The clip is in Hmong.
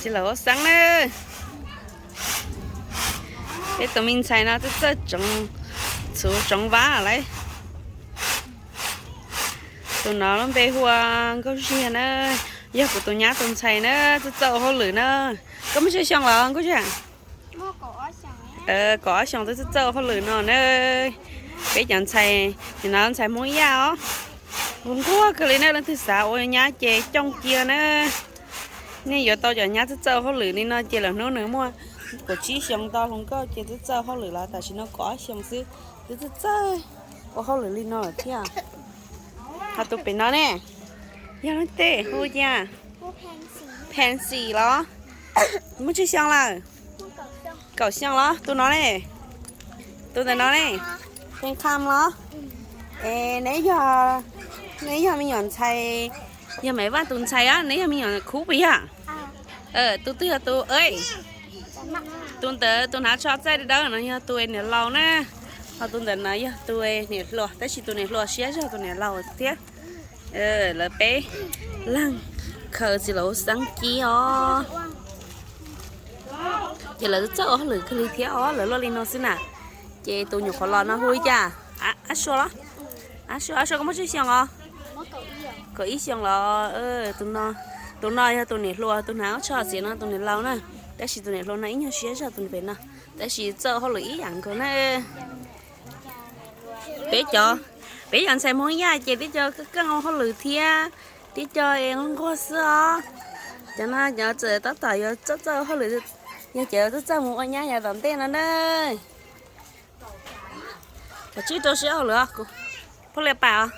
Txiv laus Huab Xeeb na, peb tus me ntxhais no twb txawj txhuv tsoov vab lawm. Tus no lub npe hu ua Nkauj Ziag na, yog kuv tus nyab tus ntxhais na, twb txawj ua hauj lwm na. Koj muaj tsawg xyoo los Nkauj Ziag? Kaum ob xyoos twb txawj ua hauj lwm no na. Peb cov ntxhais, nim no ntxhais Hmoob Yaj os, hu nquag kawg li na, leej twg xav ua nyab ces cooj cia na. Nej yuav tau cov nyab twb txawj ua hauj lwm li no ces lawm hnub nws muaj kaum tsib xyoos tau hluas nkauj ces twb txawj ua hauj lwm los tam sim no kaum ob xyoos xwb, twb txawj txawj ua hauj lwm li no lawm thiab. Ho tus pem no ne, yog leej twg hu cas? Pansy los? Muaj tsawg xyoo lawm? Kaum xyoo los? Tus no ne? Tus ntawm no ne? Pheej Kham los? Es neb yog, neb yog me nyuam ntxhais, yog Maiv Vaj tus ntxhais os, neb yog me nyuam khub puas yog? Tus twg yog tus, tus ntawd tus hnav tsho txaij dawb no yog tus niam laus na, ho tus ntawm no yog tus niam hluas, tab sis tus niam hluas siab zog tus niam laus thiab. Lawv peb leeg khaws txiv laus Huab Xeeb cib os. Ces lawv twb txawj ua hauj lwm kawg li thiab os, lawv luaj li no xwb na. Ces tus nyuam qhuav los no hu li cas? Ab Sua los? Ab Sua, Ab Sua koj muaj tsawg xyoo os? Kaum ib xyoos los? Tus no yog tus niam hluas, tus hnav tsho txiv no tus niam laus na. Tab sis tus niam hluas no ib nyuag siab zog tus pem no, tab sis txawj ua hauj lwm ib yam nkaus na. Peb cov, peb cov ntxhais Hmoob Yaj ces tib co keej ua hauj lwm thiab, tib co es nquag xwb os. Cov no cov txawm tab tom yuav txawj txawj ua hauj lwm, yog cov txawj txawj mus ua nyab yav tom ntej no na. Kav tsij rau siab hauj lwm os, phooj ywg pam os.